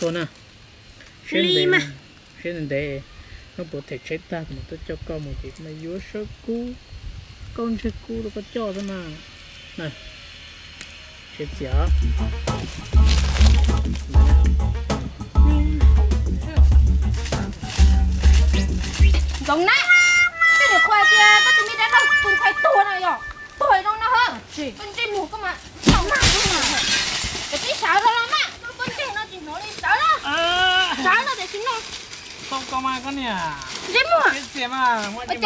Tuag na. Siab ntev, siab ntev, ntev. Hnub puav them tsheb tag kuv mam tuaj coj koj mus ces kuv mam yuav sawv kub, koj ntseg kub rau koj coj xwb mas. Siab txias. Ntxoov na, koj niam qhuas tias koj tus me dab laug tus ntxhais tuag no yog tuag zoo no hos. Koj ntsej muag koj mas txaus mas, koj twb sawv los los mas, koj lub pob ntseg no tsis hnov li, sawv los, sawv los tiam sis no. Ntsej muag, ua cas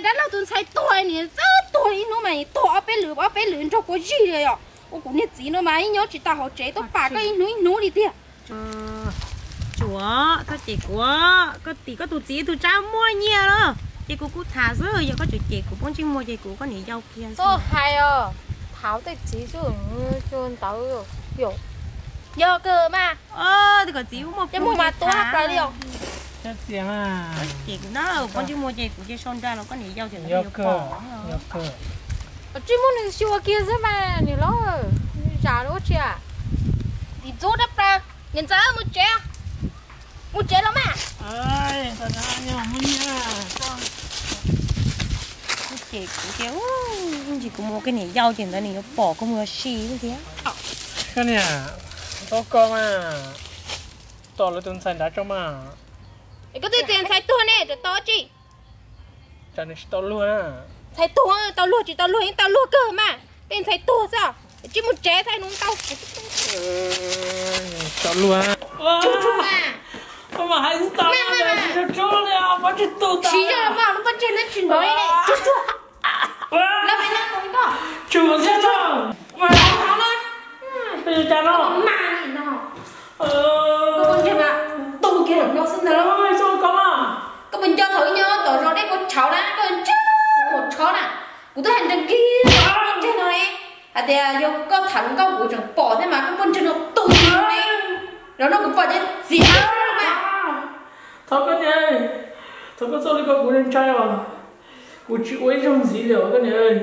dab laug tus ntxhais tuag niam txawj tuag ib hnub mas tuag ob peb lwm ob peb lwm nrog kuv zij li yom. Ua kuv niag txiv no mas ib nyob tsis tau hauv tsev tuaj pam koj ib hnub ib hnub li tiag. Tsuas, koj cem kuv, koj tim koj tus txiv tus tsab muaj nyiaj los ces kuv kuj tham xwb, yog koj tseem cem kuv poob ntsej muag ces kuv koj niam yau kiag xwb. Hais os, tham tej txiv xwb, ntawd yog kawg mas. Tej kom txiv muaj, muaj mas tuab plaws li os. Cem kuv na, poob ntsej muag ces kuv cia sau nra los koj niam yau ces yog kawg. Tsis muaj nws xyuas kiag xwb mas niam laus, zam ua tsi. Tim ntxub dab plaws, niam ntxawm mus tsev, mus tsev los mas. Ces kuv tias, ntsis kuv mus ua koj niam yau ces ntawd nws yuav pom koj mus ua si thiab. Koj niam, tau koj mas, tom lawv tus ntxhais nrad tso mas. Es koj twb tias ntxhais tuag ne, tau tsi? Tsam nws tsis tau luag na. Ntxhais tuag, tau luag tsis tau luag yeej tau luag kawg mas. Tej ntxhais tuag xwb, tsis mus tsev txhais nus tau. Tau luag. Tsuag tsuag mas. Tsis yog mas, lub pob ntseg lawv tsis hnov li ne. Tsuag tsuag. Lawv hais no, tsuag tsuag. Mas li no. Koj pob ntseg mas tu kiag lawm no xwb ntag. Koj puas nco thaum ib nyuag tom zos dej kua tshauv na, koj ntsej muag tshov na. Kuv twb hais nrees kiag pob ntseg no ne, hais tias yog koj tham hluas nkauj kuv tseem pom thiab mas koj pob ntseg no tu kiag no ne. Los no kuv pom ces txiav kiag xwb mas. Thov koj niam, thov koj txhob li ko kuv ntshai os. Kuv tsis ua ib zaug ntxiv li os koj niam.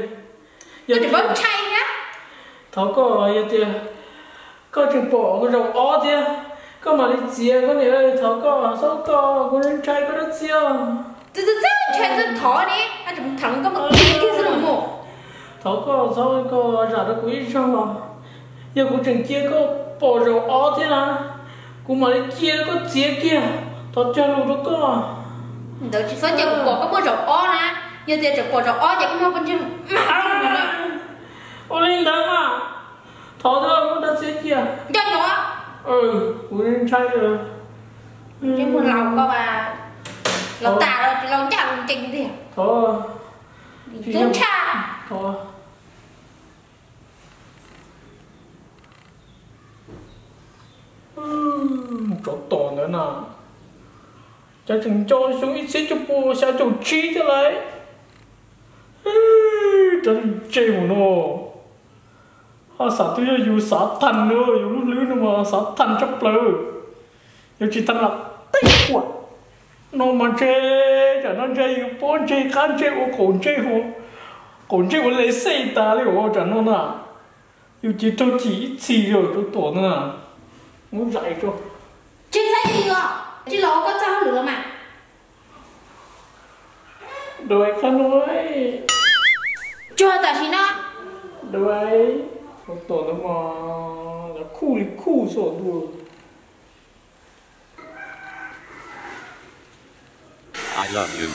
Yog tsis paub ntshai thiab. Thov koj, yog tias koj tseem pom zaum ob thiab, koj mam li txiav koj niam. Thov koj, txhob koj, kuv ntshai koj dab tsi os. Txawj txawj ntshai txawj thov ne, koj tseem tham koj mus txiav kiag xwb los mus. Thov koj txhob koj zam rau kuv ib zaug os. Yog kuv tseem cia koj pom zaum ob thiab na, kuv mam li cia koj txiav kiag. Thov cog lus rau koj. Ntawd tsis txhob cia kuv pom koj muaj zaum ob na. Yog tias tseem pom zaum ob ces koj muab pob ntseg mas. Ua li ntawd mas. Thov txhob muab dab txiab cia. Nco ntsoov. Kuv ntshai. Ntsej muag laus koj mas, los tas los tsis laus ncaj ncees tiag. Thov. Tub tshaj. Thov. Tsov tom ntawd na, cas tseem nco xyoo ib txhiab cuaj pua xya caum tsib thiab lauj. Rov li ntsej mus no, ho xav twb yog yus xav thas no, yus lub hlwb no mas xav thas tshaj plaws. Yus tsis thas los teb ua no mas ntshe, tsam no ntshe yus pob ntseg qab ntsej ua qaum ntsej, qaum ntsej ua le xej tas li os tsam no na. Yus ces raug chim ib txhis yog rau tom na. Muab zais tso. Tsis xav li os, tsis los koj txaj hauj lwm los mas. Dua qab no, tsuag tam sim no. Dua, tom no mas lawv khuj li khuj xwb ntuj. I love you.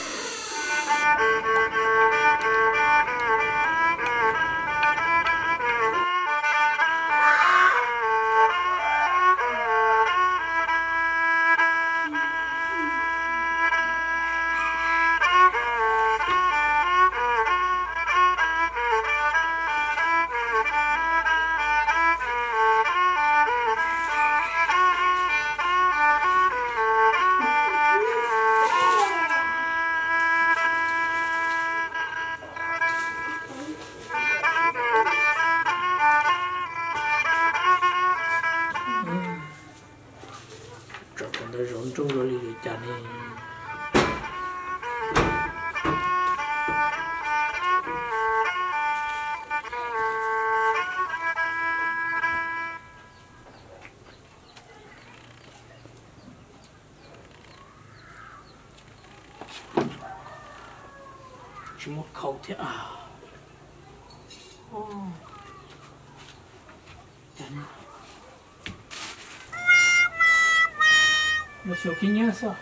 Tsam ntawd zov ntsoog zoo li cas ne. Tsis muaj khau thiab. Mus xyuas khib nyiab xwb.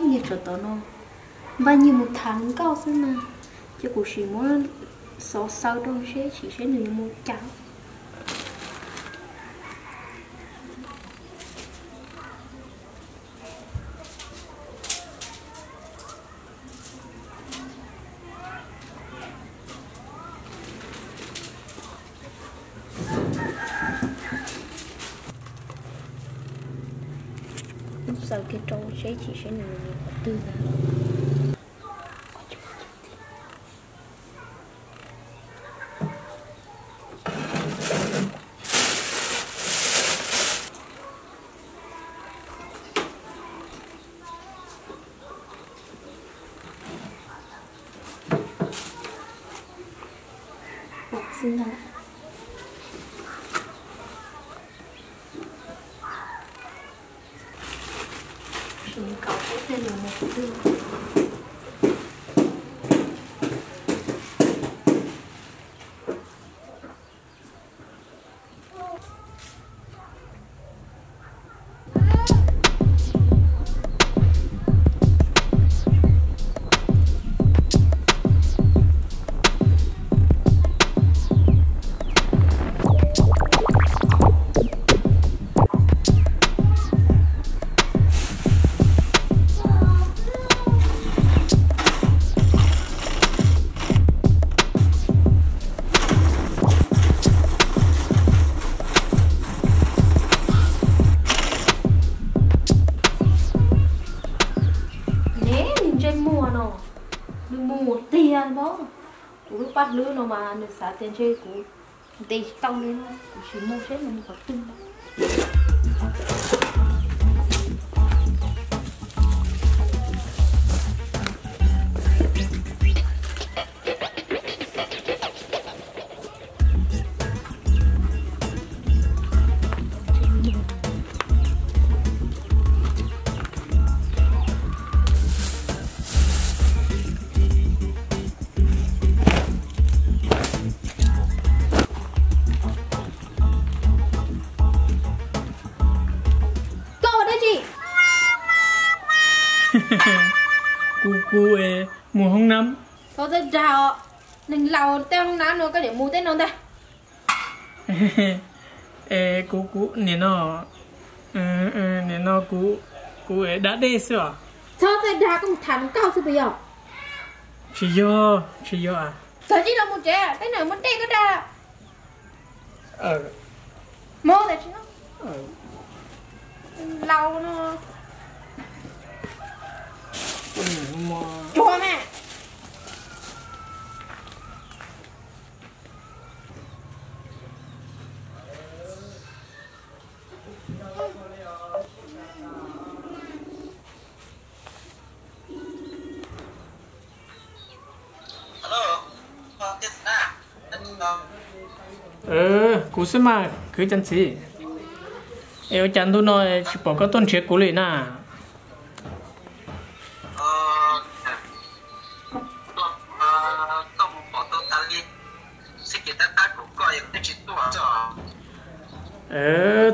Niag tsov tom no npaj nyiag mus tham nkauj xwb mas, ces kuv sim muab xov xaws rau seb sim seb nws yuav mus cas. Xaws kiag rau seb sim seb nws mus qhov twg na. Ne, nws ntsej muag no, nws mus tiag los? Kuv lub paj hlwb no mas nws xav tias ntshe kuv ntes tau li no, kuv sim mus seb nws mus qhov twg no. Koj ua dab tsi? Kuv, kuv mus hoob nab. Txhob txawj dag os. Neeg laus tej hoob nab no koj niam mus tej no ntag. Es kuv, kuv nim no, nim no kuv, kuv es da dej xwb os. Txhob txawj dag, koj mus tham nkauj xwb puas yog? Tsis yog, tsis yog. Txhob tsis los mus tsev, tej no muaj dej koj da. Mus, laus no. Tsuag mas. Kuv xwb mas kwv cov ntxiv. Es ua cas ntu no tsis pom koj tuaj nrhiav kuv li na?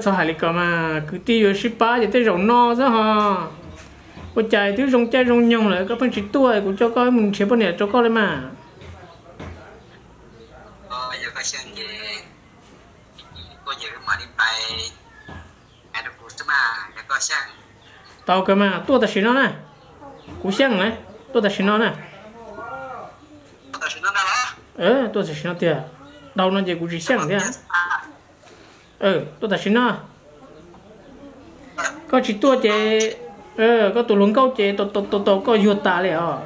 Txhob hais li ko mas, kwv tij yuav sib pab ces tej zaum no xwb ho. Ua cas twb zoo caij zoo nyoog lawm koj pheej tsis tuaj, kuv coj koj mus nrhiav poj niam rau koj li mas. Tau kawg mas, tuaj tam sim no na. Kuv xyeej na, tuaj tam sim no na. Tuaj tam sim no tiag, dhau no ces kuv tsis xyeej thiab. Tuaj tam sim no. Koj tsis tuaj ces koj tus hluas nkauj ces tau tau koj yuag tas li os.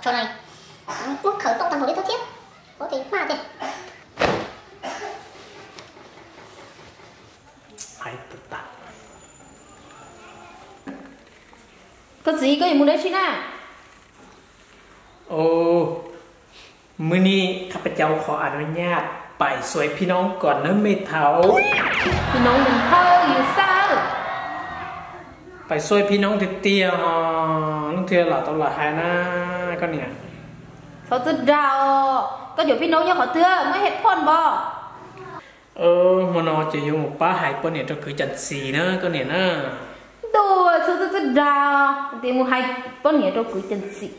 Tsuag na. Kuv khawm tau tag npaum li tau thiab, ua tes maj tiag. Koj txiv, koj yuav mus dab tsi na? Mus ni, khab pab caus qhov a no nyaj, pais xuav phij noob kom nawb mej thaum. Phij noob nws thawj yus xab. Pais xuav phij noob tiag tiag, leej twg lam tau lam hais na koj niam. Txhob txwj dag, koj cov phij noob nyob qhov twg muaj hej phoj npog. Hmo no ces yuav mus pab hais poj niam rau kwv Cam Xis na koj niam na. Ntuj, txhob txwj txwj dag tias mus hais poj niam rau kwv Cam Xis,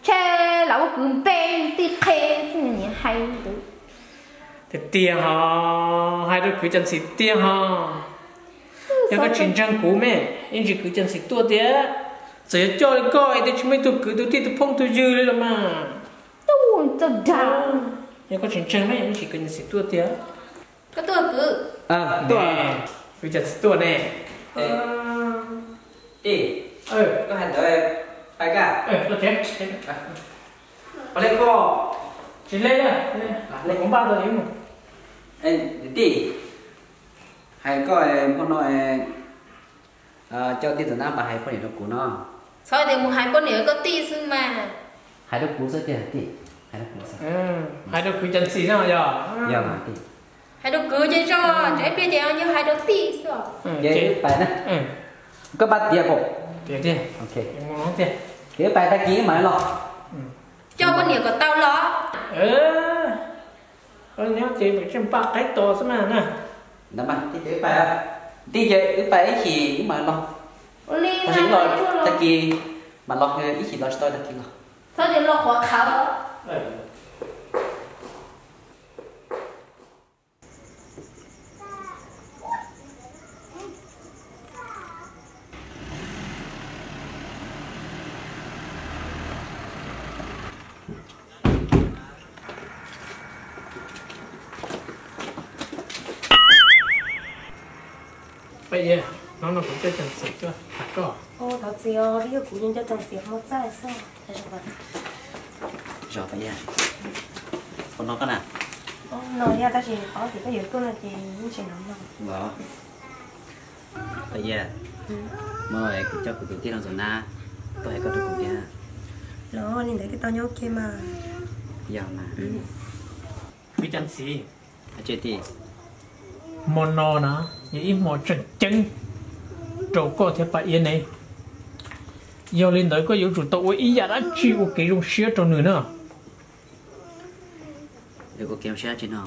ntshe lam ua kwv npe tij qhe xwb niam hais ntawd. Tiag tiag ho, hais rau kwv Cam Xis tiag ho. Yog koj tsis ntseeg kuv me, ib ntsis kwv Cam Xis tuaj tiag, txawm yog coj li koj es twb tsis muaj ib tug kwv tus tij tus phooj tus ywg li los mas. Txhob dag. Yog koj tsis ntseeg me, ib ntsis kwv Cam Xis tuaj tiag. Koj tuaj kwv. Kwv Cam Xis tuaj ne. Tij, koj hais ntawd pais koj. Ua li koj. Tsis le, le kuv npaj tau yuav mus. Tij, hais koj hmo no coj tij tus nab pas hais poj niam rau kuv no. Txhob tias mus hais poj niam koj tij xwb mas. Hais rau kuv xwb tiag tij, hais rau kuv xwb. Hais rau kwv Cam Xis no yog. Yog mas tij. Hais rau kwv ces zoo, ib pliag ces yog hais rau tij xwb. Ces wb pais na. Koj npaj tiav pom. Tiav tiag. Ok. Ces wb pais tag kis wb mam los. Coj poj niam kom tau los. Koj nyob ces pem tseem npaj qaib tos xwb mas na. Ntawd mas tij ces wb pais, tij ces wb pais ib chim wb mam los. Tab sis los tag kis mam los, ib chim los tsis tau tag kis los. Txhob tias los qhuav qhawv. Paj Iab, hnub no kuv coj Cam Xis tuaj tham koj. Thov txim os, twb yog kuv yeej coj Cam Xis mus txaj xwb. Zos Paj Iab, ua no koj na. No yog tab sis qhov tias koj yuav tuaj no ces yeej tsis hnov no. Los, Paj Iab, hmo no kuv coj kuv tus tij Looj Ntxoov Nab tuaj hais koj rau kuv thiab. Los li ntawd thiaj tau nyob ua ke mas. Yog mas. Kwv Cam Xis, hmo no na yog ib hmo tseem ceeb rau koj thiab Paj Iab ne. Yog li ntawd koj yuav tsum tau ua ib yam dab tsi ua kev zoo siab rau nws na. Ua kev zoo siab dab tsi no?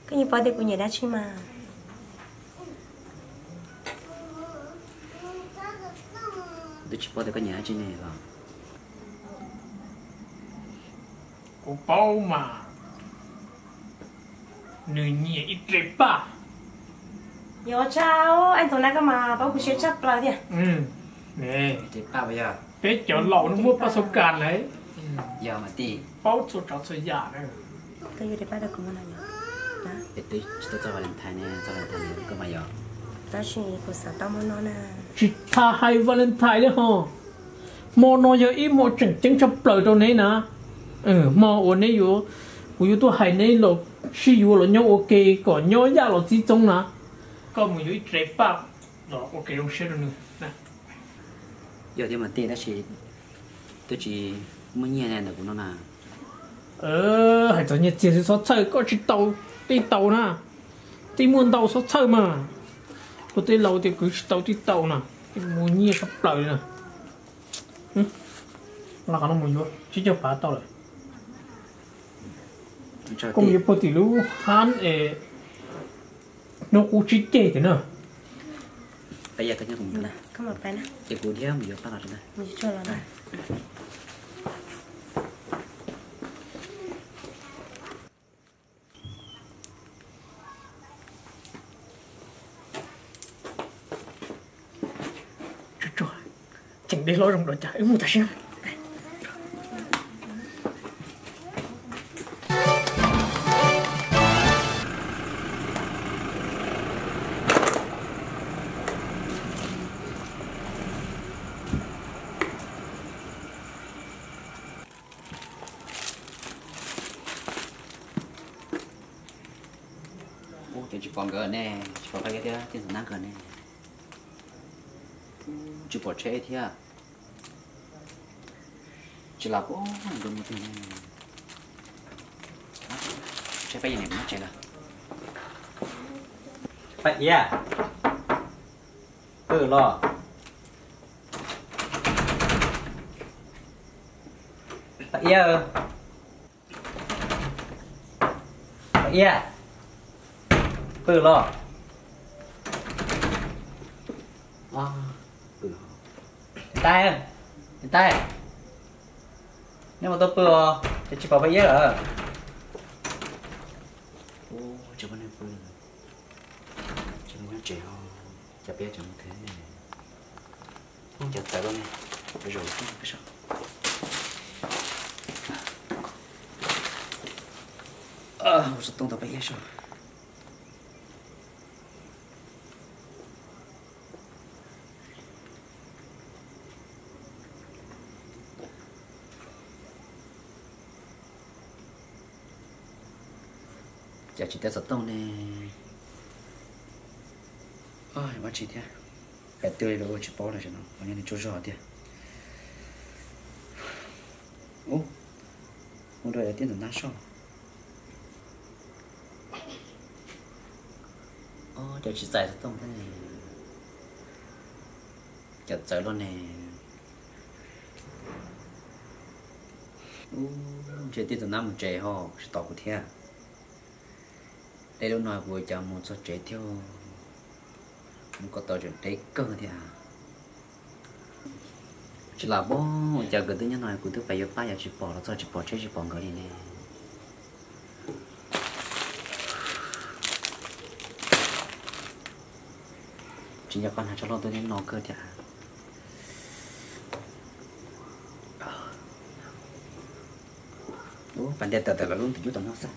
Koj yeej paub tias kuv nyiam dab tsi mas. Twb tsis paub tias koj nyiam dab tsi ne los? Kuv paub mas, nws nyiam ib re paj. Yog tshaj, Ntxoov Nab, koj mas paub kuv siab tshaj plaws thiab. Peb cov laus no muaj paj xauv kas lawm. Yog mas tij, paub txhua tsav txhua yam na. Koj yuav re paj rau kuv mus no yog? Twb tsis tau txog Valentine ne, txog Valentine koj mas yog. Tab sis kuv xav tau hmo no na. Tsis tas hais Valentine li ho. Hmo no yog ib hmo tseem ceeb tshaj plaws rau neb na. Hmo uas neb yuav, kuv yuav tuaj hais neb los sib yuav los nyob ua ke kom nyob yaj los txib txoob na. Koj mus yuav ib re paj los ua kev zoo siab rau nws. Yog thiab mas tej, tab sis twb tsis muaj nyiaj ntawm kuv no na. Hais txog nyiaj txiag xwb txhob txhawj, koj tsis tau, tej tau na, tej muaj ntau txhob txhawj mas. Luag tej laus tias kwv tsis tau tej tau na, tej muaj nyiaj tshaj plaws li na. Los qhov no mus yuav tsib caug phav tau lawm. Koj mus yuav puag tim lub hab es hnub qub tsib ceg tiag na. Pab Yaj, koj nyob kuv mus yuav na. Ces kuv thiab mus yuav pab los na. Tsuag tsuag, tseem dej hlob zoo dua cas wb mus tam sim no. Ub, ces tsis pom nkawd ne, tsis pom Paj Iab thiab Tij Ntxoov Nab nkawd ne. Tsis pom tsheb thiab. Tsis los puag nkawd mus twg ne. Tsheb Paj Iab ne, muab tsev lawm. Paj Iab, pw los? Paj Iab, Paj Iab, pw los? Tais, Tais, nej mus tau pw os, ces tsis pom Paj Iab lawm. Ub, tsis pom nej pw, tsis pom tsev, cas Paj Iab tseem mus thiab. Ub, cas txawv lawm ne, zaum tuaj peb saib. Ua xov tooj tau Paj Iab saib. Cas tsis tau xov tooj ne? Ua tsis thiab, hais twg los ua tsis paub lawm, no nws tsaug zog tiag. Ub, ua rau Tij Ntxoov Nab soj. Ub, cas tsis txais xov tooj thiab ne? Cas txawv luaj ne? Ub, ntshe Tij Ntxoov Nab mus tsev ho tsis tos kuv thiab. Deb lub no kuv cas mus txog tsev thiab. Mus ko taw tseem deb kawg thiab. Tsis lam paub ua cas nkawd twb nyob no kuv twb pais yuav pab yog tsis pom los txog, tsis pom tsheb tsis pom nkawd li ne. Tsis nco qab hnav tsho loj tuaj nyob no kawg thiab. Ub, pas ntiaj tawm tawm los lub ntim cub tom no xwb.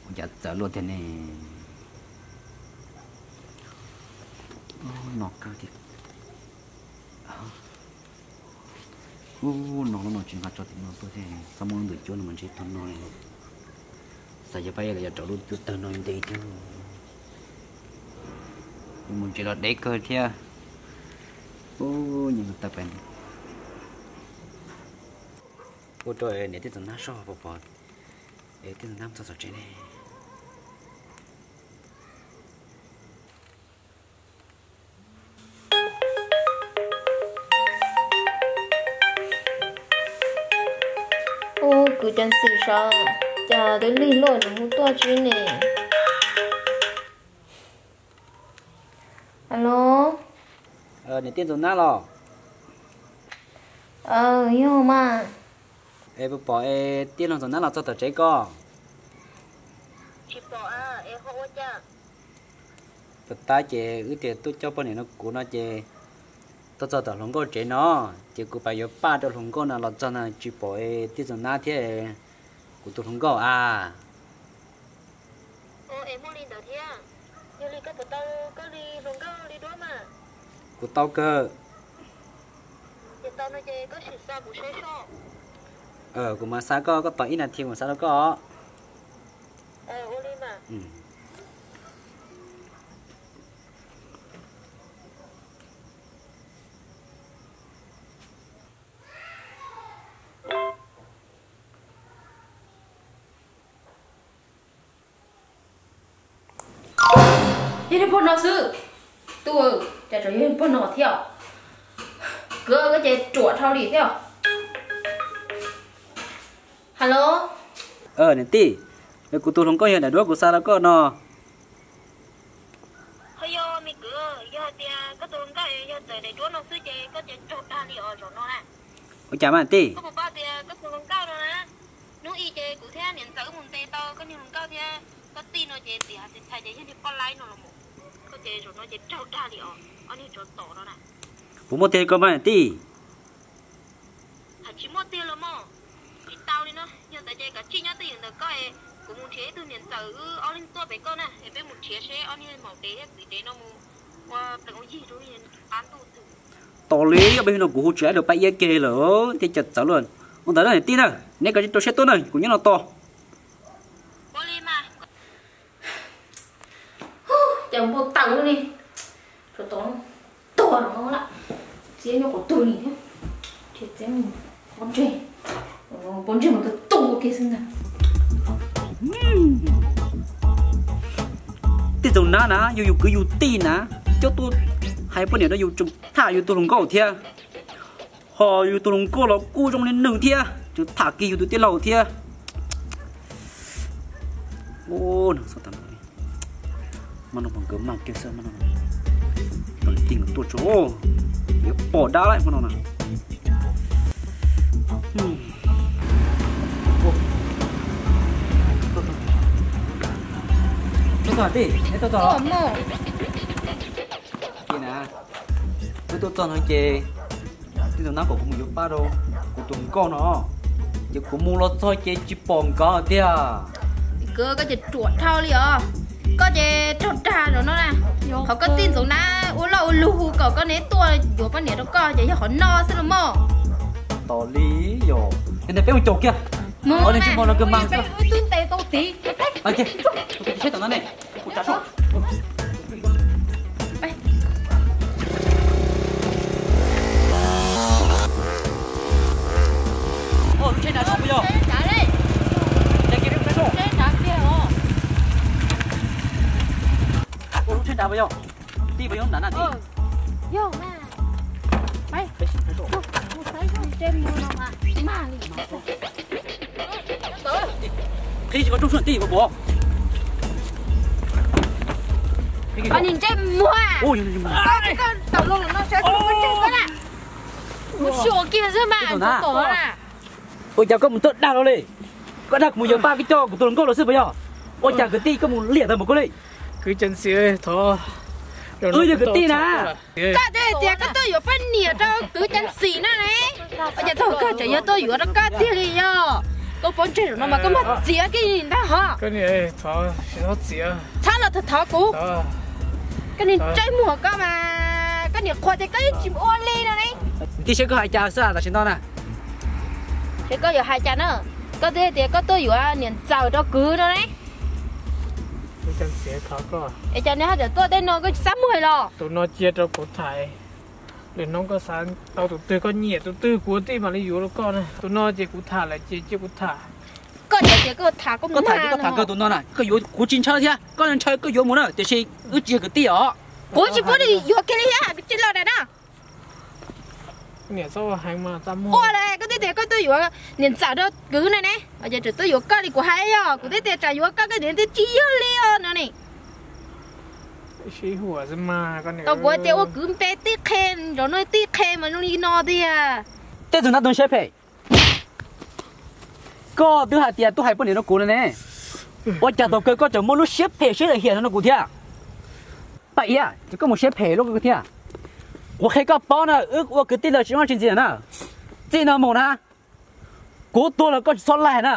Ua cas txawv luaj tiag ne. No kawg tiag. Ub, no lub no tsis nqa tso tim no tuaj thiab, txhob muab lub ntim cub no mas ntshe tag no li. Xav yog Paj Iab los yog rau lub cub tawg no ntev thiab. Mus tsev los deb kawg thiab. Ub, nyeej tawg pais. Ua rau niam Tij Ntxoov Nab soj pom pom es Tij Ntxoov Nab txog tom tsev ne. Ub, kwv Ceev Xwm sav, cas twb lig luaj nws hu tuaj tsis ne. Alo. Niam Tij Ntxoov Nab los? Yog mas. Es puas pom es Tij Ntxoov Nab los txog tom tsev koj? Tsis pom, es ho ua cas? Puas tab ces wb tias tuaj coj poj niam no kuv no ces tuaj txog tom hluas nkauj tsev no, ces kuv pab yuav paj rau hluas nkauj no los txog no tsis pom es Tij Ntxoov Nab thiab kuv tus hluas nkauj a. Es muaj li ntawd thiab? Yog li koj puas tau koj li hluas nkauj li duab mas? Kuv tau kawg. Ces tau no ces koj sim xa kuv saib soj. Kuv mam xa koj, koj tos ib nas this kuv xa rau koj. Yog niag pog no xwb. Tub, cas tseem yog niag pog no thiab? Kwv, koj ces ruam dhau li thiab. Halo. Niam tij, kuv tus hluas nkauj yog daim duab kuv xa rau koj no. Ho yog me kwv, yog hais tias koj tus hluas nkauj yog txawm daim duab no xwb ces koj ces raug dag li os zaum no na. Ua cas mas tij? Koj puas paub tias koj tus hluas nkauj no na, hnub ib ces kuv thiab niam ntxawm wb mus ntes tau koj niag hluas nkauj thiab koj tij no ces txiv hais txiv ntxhais ces yog niag poj laib no los mus. Koj ces zaum no ces raug dag li os, ob niag tsov tom no na. Puas muaj tiag koj mas tij? Hais tsis muaj tiag los mas. Tsis tau li no, yog ntawd ces kav tsij nyob twj ywm ntawm koj, kuv mus nrhiav ib tug niam ntxawm wb ob leeg tuaj pem koj na, es peb mus nrhiav seb ob niag maum dev thiab txiv dev no mus ua plees ua yig rau qab ntuj twg. Tos li, ob peb hnub no kuv hu tsis aib rau pab iab kiag lawm thiaj cas txawv luaj. Ua ntawd na niam tij na, neb kav tsij rau siab tuaj na, kuv nyob no tos. Ua li mas. Cas npau taws li, tsov tom tuag no lawm, txiv nyob qhov twg li thiab. Txiv pob ntseg, pob ntseg mas kawg tuag kiag xwb ntag. Tej txaus nab na, yog yus kwv yus tij na, coj tuaj hais poj niam rau yus tseem tham yus tus hluas nkauj thiab. Ho yus tus hluas nkauj los kuj zoo li nws thiab, tseem tham kiag yus tus tij laug thiab. Ua no xav tas li, hmo no nkawd mag kiag xwb, hmo no tij nkawd tuaj tso, yuav pom dab lawm hmo no na. Tuaj txog tij, neb tuaj txog los? Tij na, neb tuaj txog no ces tij tus nab kom kuv mus yuav pab rau kuv tus nkauj no, ces kuv mus los txog ces tsis pom nkawd tiag. Kwv, koj ces ruam dhau li os, koj ces raug dag zaum no na. Qhov koj tij ntxoov nab ua loj ua lug hu kom koj neb tuaj yuav poj niam rau koj ces yog qhov no xwb los mas. Tos li yog, yog ntawd peb mus caum kiag. Mus, twb ntes tau tid. Saib tom no ne. Lub tsheb nrad puas yog? Lub tsheb nrad puas yog? Tij puas yog nrad na tij? Qhib tsis koj rooj suab tij puas puas? Koj niag ntsej muag, koj tawm los no sawv tsees koj na. Mus xyuas kiag xwb mas, tom na. Ua cas koj mus tuaj dag los li? Koj dag kuv mus yuav pab koj coj kuv tus hluas nkauj los xwb puas yog? Ua cas kwv tij koj mus liam tau npaum koj li? Kwv Cov Ntxim, thov, wb yog kwv tij na. Koj twb hais tias koj tuaj yuav poj niam rau kwv Cov Ntxim na ne. Ua cas thaum kawg tseem yog tuaj yuav rau koj tiag li yog? Koj pob ntseg zaum no mas koj muab txiav kiag ntag hos. Txhob los thov thov kuv. Koj niag ntsej muag koj mas, koj niam qhuas tias koj yeej tsis ua li no ne. Tij, seb koj hais cas xwb tam sim no na. Es koj yuav hais cas na? Koj twb hais tias koj tuaj yuav niam ntxawm rau kwv no ne. Es cas nws haj tseem tuaj tej no koj tsis xav muag los? Tus no cia rau kuv tham. Lwm hnub koj xav tau tus twg koj nyiam tus twg kuv tij mam li yuav rau koj na. Tus no ces kuv tham lawm ces cia kuv tham. Koj tseem tias koj tham koj, koj tham koj tham kawg tus no na, koj yuav kuv tsis ntshaw thiab, koj ntshaw koj yuav mus na, tiam sis wb tsis yog kwv tij os. Kuv tsis pub nws yuav kiag li thiab, tsis los daim na. Ua li koj twb tias koj tuaj yuav niam ntxawm rau kwv no ne, ces tseem tuaj yuav koj li kuv hais yog, kuv twb tias tsam yuav koj koj niam twb tsis yog li os no ne. Tau kuv tias ua kwv npe tib qhe, nrov no tib qhe mas zoo li no tiag. Tej tug nab tus siab phem, koj twb hais tias tuaj hais poj niam rau kuv no ne, ua cas thaum kawg koj tseem muaj lub siab phem siab lam hiam no rau kuv thiab? Paj Iab, ces koj mus siab phem luaj koj thiab. Kuv qhia koj paub na, wb ua kwv tij los tsis muaj tsis ntxiv na. Txij no mus na, kuv tuag los koj tsis txhob laig na.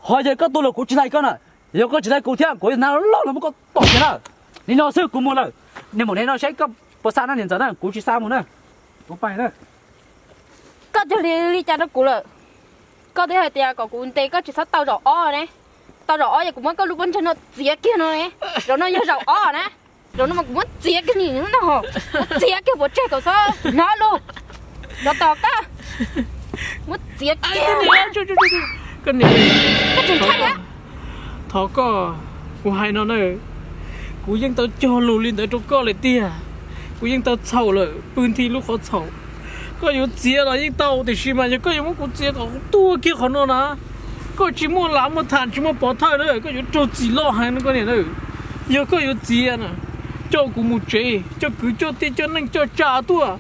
Ho yog koj tuag los kuv tsis laig koj na. Yog koj tsis laig kuv thiab kuv yuav hnav loj los muab koj tom kiag na. Li no xwb kuv mus lawm. Niag maum dev no saib koj puas xa no niam ntxawm na, kuv tsis xa mus na. Kuv pais na. Koj cuag li li cas rau kuv lawm? Koj twb hais tias kom kuv ntes koj tsis txhob tau zaum ob ne. Tau zaum ob yog kuv muab koj lub pob ntseg no txiav kiag no ne. Zaum no yog zaum ob na. Zaum no mas kuv muab txiav kiag nim no, muab txiav kiag pov tseg kom txhob hnov lus. Rov tos koj, muab txiav kiag. Koj tseem thaij a? Thov koj, kuv hais no na, kuv yeej tau cog lus li ntawd rau koj lawm tiag. Kuv yeej tau txhaum lawm, pw nthi lub qhov txhaum. Koj yuav txiav los yeej tau, tiam sis mas yog koj yuav muab kuv txiav kom kuv tuag kiag qhov no na, koj tsis muaj lav muaj tham tsis muaj pov thawj na, koj yuav raug txim loj heev no koj niam na. Yog koj yuav txiav na, coj kuv mus tsev, coj kwv coj tij coj neej coj tsa tuaj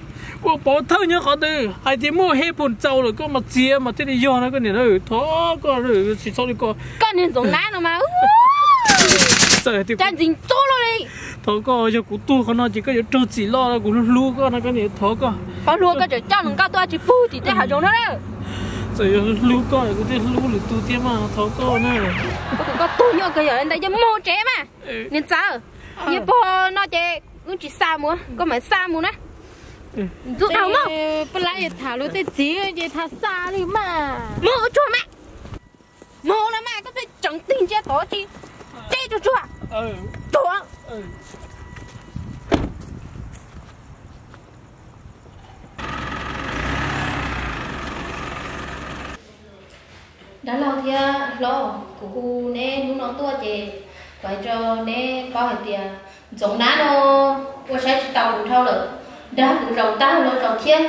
ua pov thawj nyob qhov twg hais tias muaj hej phoom txaus lawm koj mas txiav mas thiaj li yog no koj niam na. Thov koj tsis txhob li ko. Koj niag Ntxoov Nab no mas txawm tias ntxim ntxub luaj li. Thov koj, yog kuv tuag qhov no ces koj yuav raug txim loj, kuv hlub hlub koj no koj niam, thov koj. Pab hlub koj tseem coj nws nkauj tuaj tsis pug tim tej hav zoov no na. Txawm yog hlub koj kuv thiaj hlub lwm tus thiab mas thov koj na. Koj tus koj tuag nyob kawg yog ntawd ces mus tsev mas. Niag ntxawm, niag pog no ces wb tsis xa mus, koj mam xa mus na. Ntxub dhau mog. Pab lab tham luag tej txiv ces tham xa li mas. Mus tsuag mas. Mus no mas koj pheej tseem tig ntsia tod tsis teb tsuag tsuag. Tuag. Dab laug thiab hlob, kuv hu neb hnub no tuaj ces kuv hais rau neb paub hais tias Ntxoov Nab no ua saib tsis taus kuv dhau lawm. Dag kuv zaum tag los zaum thiab,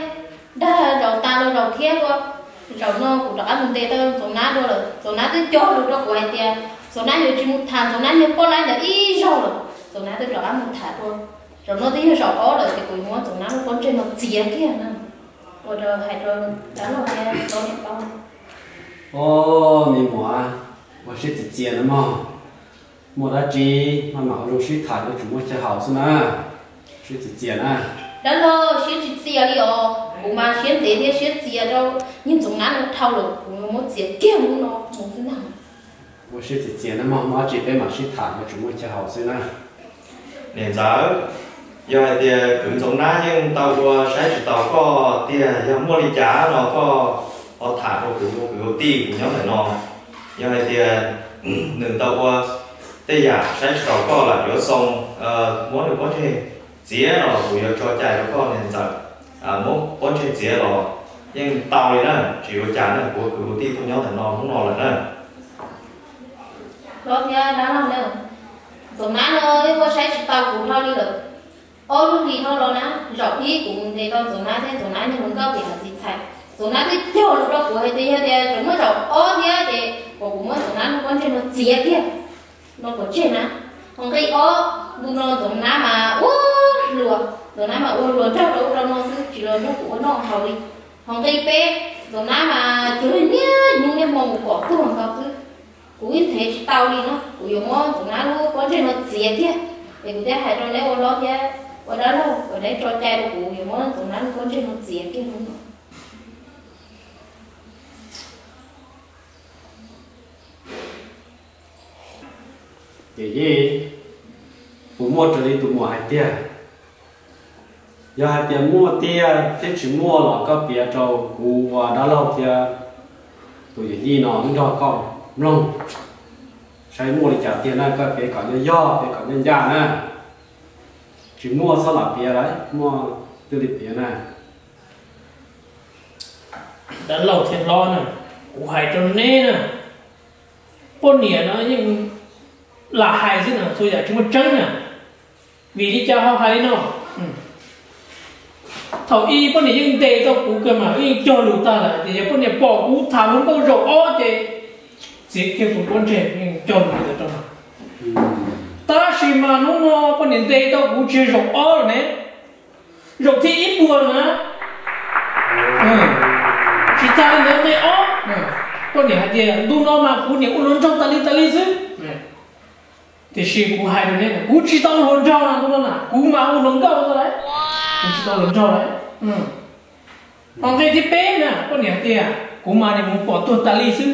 dag zaum tas los zaum thiab ua. Zaum no kuv rov qab mus ntes tau Ntxoov Nab dua lawm. Ntxoov Nab twb cog lus rau kuv hais tias Ntxoov Nab yuav tsis mus tham Ntxoov Nab niag poj laib ntawd ib zaug lawm. Ntxoov Nab twb rov qab mus tham dua. Zaum no twb yog zaum ob lawm ces kuv yuav muab Ntxoov Nab lub pob ntseg no txiav kiag na. Ua rau hais rau dab laug thiab tau niam paub. Os, me muam, ua siab txias txias na mog. Muaj dab tsi mas mam ua zoo sib tham, yuav tsum muaj chaw haus xwb na. Siab txias txias na. Dab laug, siab tsis txias li os. Kuv mas siab ntev thiab siab txias rau niag Ntxoov Nab no dhau lawm, kuv yuav muab txiav kiag hnub no mus xwb ntag. Ua siab txias txias na mog, muaj dab tsi peb mam sib tham, yuav tsum muaj chaw haus xwb na. Niam ntxawm, yog hais tias kwv Ntxoov Nab yeej tau ua saib tsis taus koj tiag, yog muaj li cas no koj ho tham rau kuv ua kwv ua tij kuv nyob ntawm no. Yog hais tias nws tau ua tej yam saib tsis taus koj lawm yuav xoo muab nws pob ntseg txiav los kuv yuav tso cai rau koj niam ntxawm. Muab pob ntseg txiav los yeej tau li na, tsis ua cas na, kuv ua kwv ua tij tuaj nyob ntawm no hnub no lawm na. Hlob thiab dab laug na, Ntxoov Nab no yeej ua saib tsis taus kuv dhau li lawm. Ob lub hlis dhau los na, zaum ib kuv mus ntes tau Ntxoov Nab thiab Ntxoov Nab niag hluas nkauj tim hav txiv txhais, Ntxoov Nab twb cog lus rau kuv hais tias yog tias tseem muaj zaum ob thiab ces kom kuv muab Ntxoov Nab lub pob ntseg no txiav kiag no pov tseg na. Hos nqi ob, ntu no Ntxoov Nab mas ua hluas, Ntxoov Nab mas ua hluas nraug rau ub rau no xwb, tsis los nrog kuv ua noj haus li. Hos nqi peb, Ntxoov Nab mas cuag niaj hnub niaj hmo mus pom tuag nkaus xwb. Kuv ib nthe tsis tau li no, kuv yuav muab Ntxoov Nab lub pob ntseg no txiav kiag. Es kuv thiaj hais rau neb ua hlob thiab ua dab laug kom neb tso cai rau kuv, yuav muab Ntxoov Nab lub pob ntseg no txiav kiag no. Ces yej, puas muaj raws li tus muam hais tiag? Yog hais tias muaj tiag thiab tsis muaj los koj piav rau kuv ua dab laug thiab tus yawm yij no wb nrog koj mloog, saib muaj li cas tiag na, koj piav kom yog yog, piav kom ncaj ncaj na. Tsis muaj txhob lam piav lawm, muaj twb li piav na. Dab laug thiab hlob na, kuv hais rau neb na, poj niam no yeej lam hais xwb na, txhua yam tsis muaj tseeb na. Vim li cas ho hais li no? Thaum ub poj niam yeej ntes tau kuv kawg mas, yeej cog lus tag lawm tias yog poj niam pom kuv tham hluas nkauj zaum ob ces txiav kiag kuv pob ntseg, yeej cog lus li ntawd rau. Tab sis mas hnub no poj niam ntes tau kuv tsis yog zaum ob lawm ne, zaum thib ib puas lawm na. Tsis tas li ntawd nqe ob, poj niam hais tias ntu no mas kuv niam ua hluas nraug tas li tas li xwb. Tiam sis kuv hais rau neb, kuv tsis tau ua hluas nraug na, ntu no na kuv mas ua hluas nkauj tau lawm, kuv tsis tau ua hluas nraug lawm. Ho nqe thib peb na, poj niam hais tias kuv mas niam mus pom tuag tas li xwb.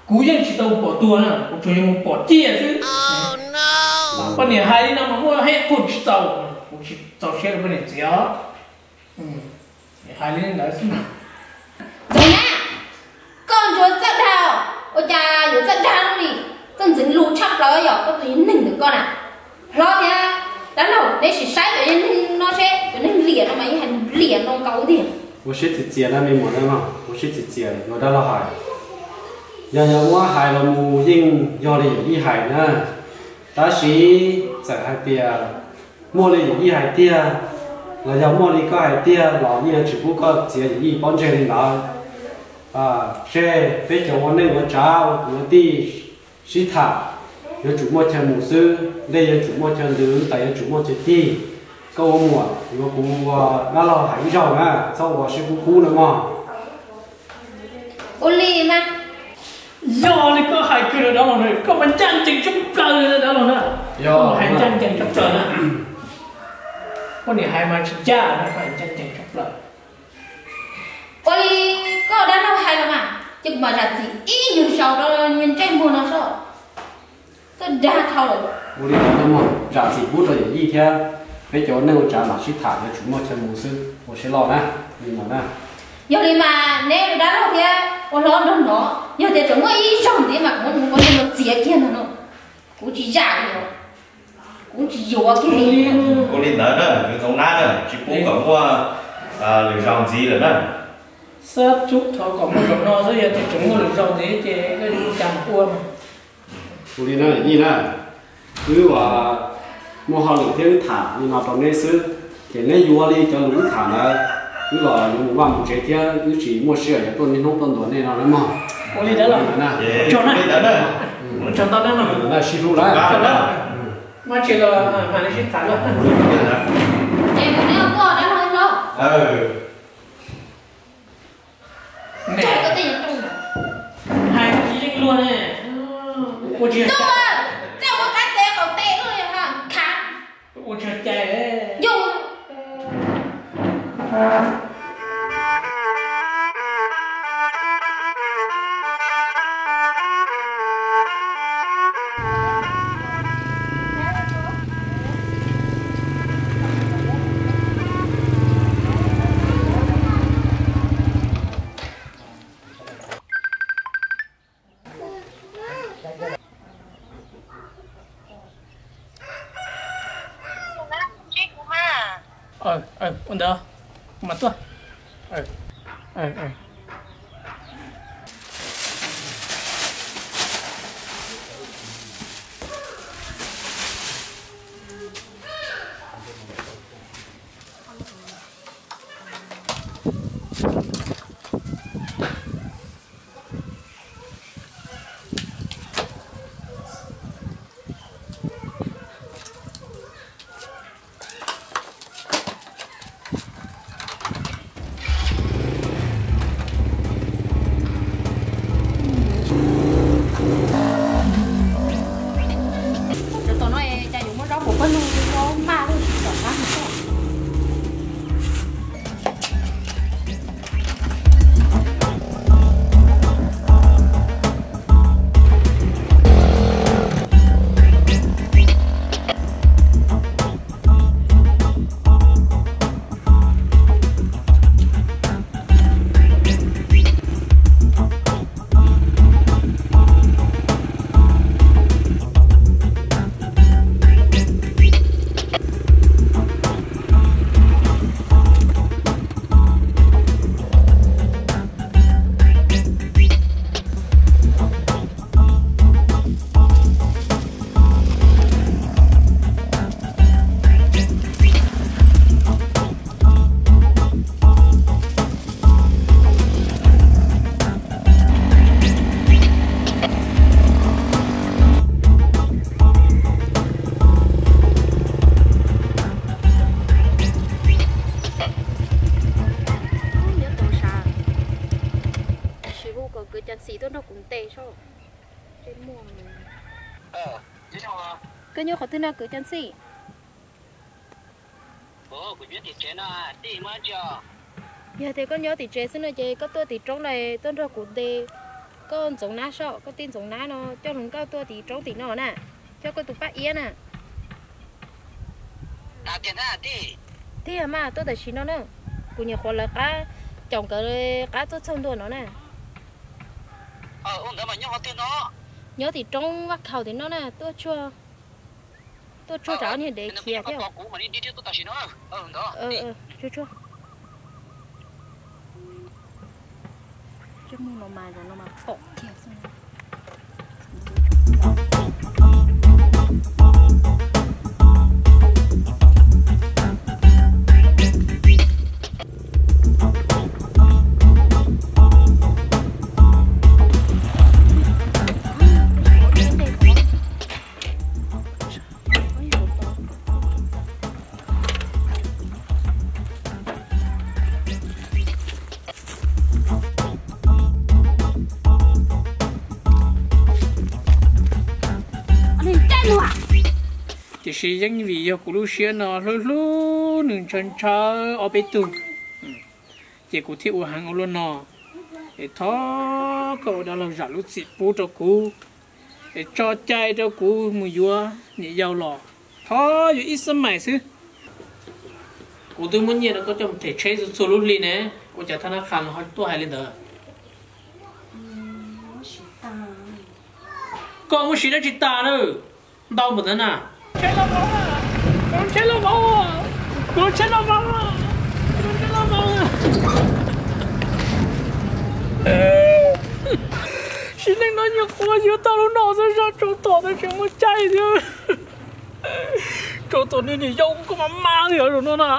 Kuv yeej tsis tau mus pom tuag na, kuv tsuas yog mus pom ciaj xwb. Poj niam hais li no mas muaj hej phoom tsis txaus, kuv tsis txaus siab rau poj niam txiav. Hais li ntawd xwb. Ntxoov Nab, koj ntsuas txawj dag, ua cas yuav txawj dag luaj li? Ua siab txias txias na me muam na, ua siab txias txias yuav dab laug hais. Yog yog muab hais los mus yeej yog li yawm yij hais na, tab sis txawm hais tias muaj li yawm yij hais tiag los yog muaj li koj hais tiag los yeej yuav tsis pub koj txiav yawm yij pob ntseg li ntawd. Seb peb cov ua neej ua tsav ua kwv ua tij sib tham, yuav tsum muaj chaw mus xwb, dej yuav tsum muaj chaw ntws, tais yuav tsum muaj chaw cig. Koj ua muam yuav kuv ua dab laug hais ib zaug na, txhob ua siab kub kub na mog. Ua li mas. Yog li koj hais kiag li dab laug na, koj mas ncaj ncees tshaj plaws li dab laug na. Yog hais ncaj ncees tshaj plaws na. Koj niam hais mas tsis ncaj, hais ncaj ncees tshaj plaws. Ua li koj dab laug hais los mas, ces kuv mam zam txim ib nyuag zaus rau ntsej muag no soj. Koj dag dhau lawm. Ua li no mog, zam txim pub rau yawm yij thiab peb cov neej ua tsav mam sib tham, yuav tsum muaj chaw mus xwb, ua siab loj na, li no na. Yog li mas neb ua dab laug thiab ua hlob nrog no, yog tias tseem muaj ib zaug ntxiv mas kuv muab tus poj ntxoog no txiav kiag ntag no. Kuv tsis zam li os, kuv tsis yuav kiag li. Ua li ntawd na, kwv Ntxoov Nab na, tsis pub kom muaj lwm zaus ntxiv lawm na. Xab tub thov kom muaj zaum no xwb, yog tias tseem muaj lwm zaus ntxiv ces koj yuav ua cas ua. Ua li na yij na, wb muaj hauj lwm thiab wb tham li no rau neb xwb, ces neb yuav li cov lus wb tham ntawd, wb los yuav mus vaj mus tsev thiab wb tsis muaj sij hawm yuav tuaj niaj hnub tuaj ntuas nej no na mog. Ua li ntawd los, ua li ntawd na, sib hlub lawm. Muaj tsis los mam li sib tham na. Ces mus neb tuaj dab laug hlob. Hais tsis yeej luag ne. Ua tsis, ua tsis cai. Ua ntawd, kuv mam tuaj. Cov tom no cas yuav muab zaub puas pawg lug, zaub maj lug tsis tom qab. Nyob tau sab, tab sis hu kom kwv Cam Xim tuaj nrog kuv ntes soj. Koj nyob qhov twg no kwv Cam Xim? Yog tias koj nyob tim tsev xwb no ces koj tuaj tim roob no tuaj nrog kuv ntes. Koj Ntxoov Nab soj, koj tij Ntxoov Nab no coj hluas nkauj tuaj tim roob tim no na, coj koj tus paj iab na. Tiag mas, tuaj tam sim no na. Kuv nyuam qhuav lawv qab, caum nkawd qab tuaj txog ntua no na. Nyob tim roob Vaj Khaus tim no na, tuaj tsuag, tuaj tsuag tsam ob niag dev khiav thiab. Tsuag tsuag. Coj mus no mas, zaum no mas pom kiag xwb. Tiam sis yeej vim yog kuv lub siab no hlub hlub nws ntshaw ntshaw ob peb tug, ces kuv thiaj ua heev ua luaj no. Es thov koj ua dab laug zam lub txim pub rau kuv, es tso cai rau kuv mus yuav niam yau los, thov yuav ib xab mais xwb. Kuv twb muab nyiaj rau koj coj mus them tsheb txhua txhua lub hli ne, ua cas thaj nab qha no ho tuaj hais li ntawd? Koj muab siv dab tsi tas na? Ntau npaum ntawd na. Tsheb los vauv, kuv lub tsheb los vauv, kuv lub tsheb los vauv, kuv lub tsheb los vauv. Sim neej no nyuam qhuav yuav tau lub no xwb, zaj tsaus tom tab tseem muaj caij thiab. Tsaus tom niag niam yau koj mas mas li zaum no na.